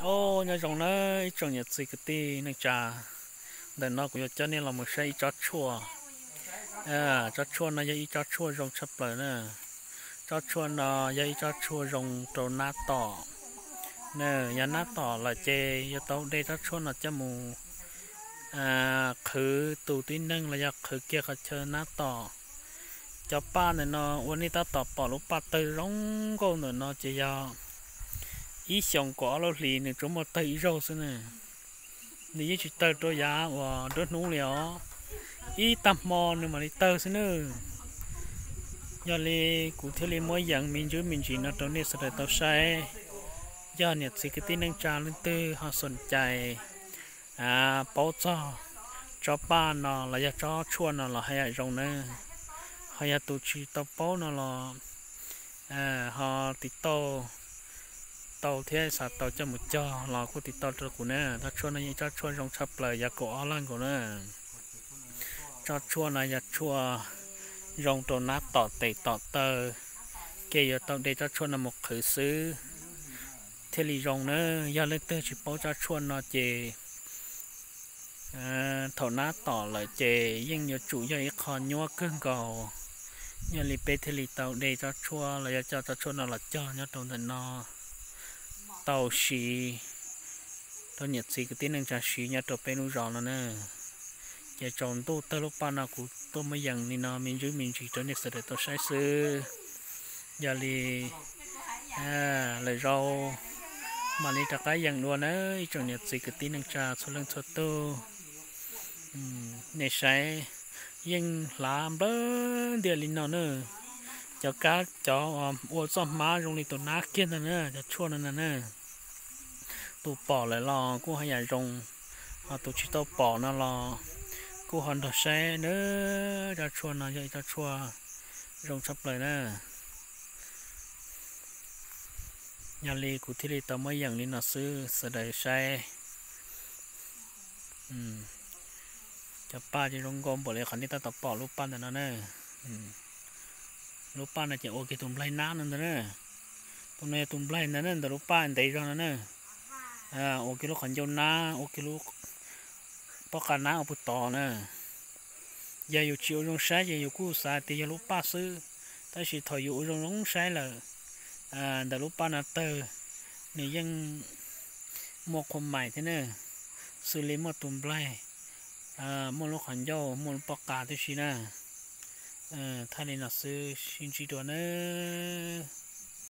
Au, nyob zoo na ib tsoom niam txiv kwv tij neej tsa, ntawm no kuv yuav coj nej los mus saib ib tsob tshuaj. Tsob tshuaj no yog ib tsob tshuaj zoo tshaj plaws na. Tsob tshuaj no yog ib tsob tshuaj zoo rau nab tom. Yog nab tom lawm ces yuav tau de tsob tshuaj no coj mus qhwv tus tib neeg los yog qhwv kiag qhov chaw nab tom. Cov paj ntawm no uas nej tab tom pom lub paj tawg zoo nkauj ntawm no ces yog ib xyoos kaum ob lub hlis nws tsuas muaj tawg ib zaug xwb na. Nws yeej tsis tawg rau yav uas nruab hnub li os, ib tag hmo nws mam li tawg xwb nawb. Yog li kuv thiaj li muab yees me ntsis me ntsis no rau nej sawv daws tau saib. Yog niam txiv kwv tij neej tsa leej twg ho xoom cais paub txog tsob paj no los yog tsob tshuaj no los haj yam zoo nawb. Ho yog tus tsis tau paub no los ho tiv tauj tau thiab xav tau coj mus cog los kuj tiv tauj rau kuv na. Tsob tshuaj no yog ib tsob tshuaj zoo tshaj plaws yav kaum ob leeg nkaus na. Tsob tshuaj no yog tshuaj zoo rau nab tom tes tom taw, ces yuav tau de tsob tshuaj no mus qhwv xwb thiaj li zoo na. Yog leej twg tsis paub tsob tshuaj no ces thaum nab tom lawm ces yeej yuav tsum yog ib qho nyuaj kawg nkaus. Yog li peb thiaj li tau de tsob tshuaj los yog coj tsob tshuaj no los cog nyob rau ntawm no tau siv rau niam txiv kwv tij neej tsa siv nyob rau peb lub zos no na. Ces tsaus ntuj tawg lub paj no kuv tuaj muab yees li no me ntsis me ntsis rau nej sawv daws tau saib xwb. Yog li lwm zaus mam li rov qab yees dua na ib tsoom niam txiv kwv tij neej tsa txhua leej txhua tug. Nej saib, yeej hlav nplawg ntias li no na. Cov kab cov ua txoj hmab zoo li tus nab kiag ntag na, cov tshuaj no na. Tus pom lawm los kuj haj yam zoo, ho tus tsis tau pom no los kuj ho nrog saib na. Cov tshuaj no yog ib cov tshuaj zoo tshaj plaws na. Yog li kuv thiaj li tau muab yees li no xwb sawv daws saib. Cov paj ces zoo nkauj npaum li qhov nej tab tom pom lub paj ntawm no na. Lub paj no ces ua kiag tus nplaig nab no ntag na. Tus no yog tus nplaig ntag na, ntawm lub paj ntev zog no na. Ua kiag lub qhov ncauj nab, ua kiag lub pob qa nab ua puag tod na. Yog yus tsis ua zoo saib ces yus kuj xav tias yog lub paj xwb, tab sis thaum yus ua zoo zoo saib lawm, ntawm lub paj no tawg, nws yeej muaj qhua mais thiab na, xws li muaj tus nplaig, muaj lub qhov ncauj, muaj lub pob qa tib si na. Thaij li no xwb sib ntsib dua nawb.